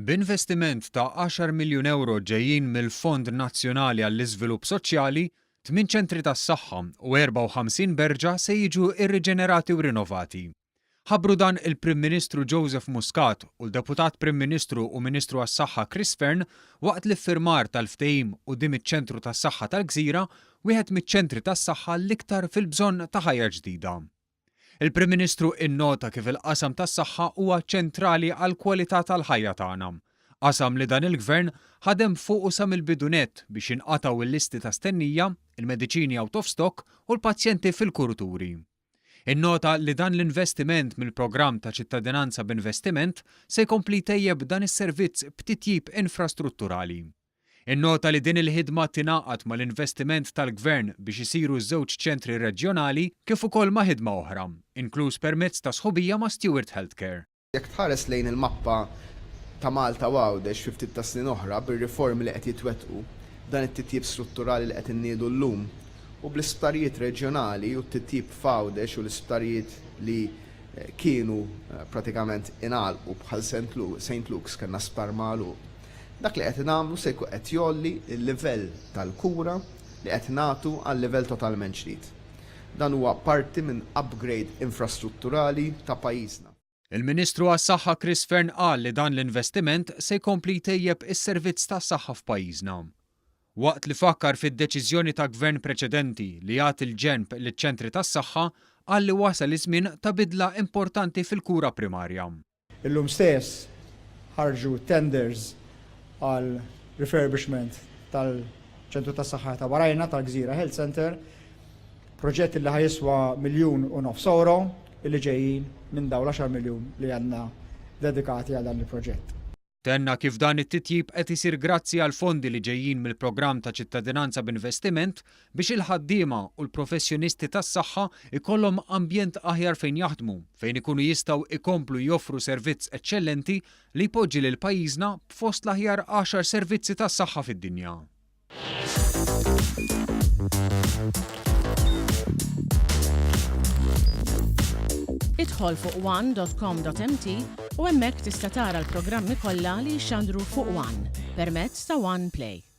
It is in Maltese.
B'investiment ta' għaxar miljun ewro ġejjin mill-Fond Nazzjonali għall-Iżvilupp Soċjali, tmien ċentri tas-saħħa u 54 berġa se jiġu rriġenerati u rinnovati. Ħabbru dan il-Prim Ministru Joseph Muscat u l-Deputat Prim Ministru u Ministru għas-Saħħa Chris Fearne waqt l-iffirmar tal-ftehim quddiem iċ-Ċentru tas-Saħħa tal-Gżira, wieħed miċ-ċentri tas-saħħa l-iktar fil-bżonn ta' ħajja ġdida. Il-Prim Ministru innota kif il-qasam tas-saħħa huwa ċentrali għall-kwalità tal-ħajja tagħna. Qasam li dan il-Gvern ħadem fuqu sa mill-bidu nett biex jinqatgħu l-listi ta' stennija, il-mediċini out of stock u l-pazjenti fil-kuruturi. Innota li dan l-investiment mill-programm ta' ċittadinanza b'investiment se jkompli jtejjeb dan is-servizz b'titjib infrastrutturali. Innota li din il-ħidma tingħaqad mal-investiment tal-Gvern biex isiru żewġ ċentri reġjonali kif ukoll ma' ħidma oħra, inkluż permezz ta' sħubija ma' Steward Healthcare. Jekk tħares lejn il-mappa ta' Malta u Għawdex fi ftit tas-snin oħra, bir-riformi li qed jitwettqu, b'dan it-titjib strutturali li qed inniedu llum, u bl-isptarijiet reġjonali u t-titjib f'Għawdex u l-isptarijiet li kienu pratikament ingħalqu bħal Saint Luke's kellna sptar magħluq, Dak li qed nagħmlu se jkun qed jgħolli l-livell tal-kura li qed nagħtu għal livell totalment ġdid. Dan huwa parti minn upgrade infrastrutturali ta' pajjiżna. Il-Ministru għas-Saħħa Chris Fearne qal li dan l-investiment se jkompli jtejjeb is-servizz tas-saħħa f'pajjiżna. Waqt li fakkar fid-deċiżjoni ta' Gvern preċedenti li jagħti l-ġenb liċ-ċentri tas-saħħa, qal li wasal iż-żmien ta' bidla importanti fil-kura primarja. Illum stess ħarġu tenders għal refurbishment tal-ċentru tas-saħħa ta' warajna tal-Gżira Health Centre, proġett li ħa jiswa miljun u nofs ewro illi ġejjin minn dawn l-għaxar miljun li għandna dedikati għal dan il-proġett. Tenna kif dan it-titjib qed isir grazzi għal fondi li ġejjin mill-programm ta' ċittadinanza b'investiment biex il-ħaddiema u l-professjonisti tas-saħħa jkollhom ambjent aħjar fejn jaħdmu, fejn ikunu jistgħu jkomplu joffru servizz eċċellenti li jpoġġi lil pajjiżna b'fost l-aħjar għaxar servizzi tas-saħħa fid-dinja. Idħol fuq one.com.mt u hemmhekk tista' tara l-programmi kollha li jixxandru fuq One permezz ta' One Play.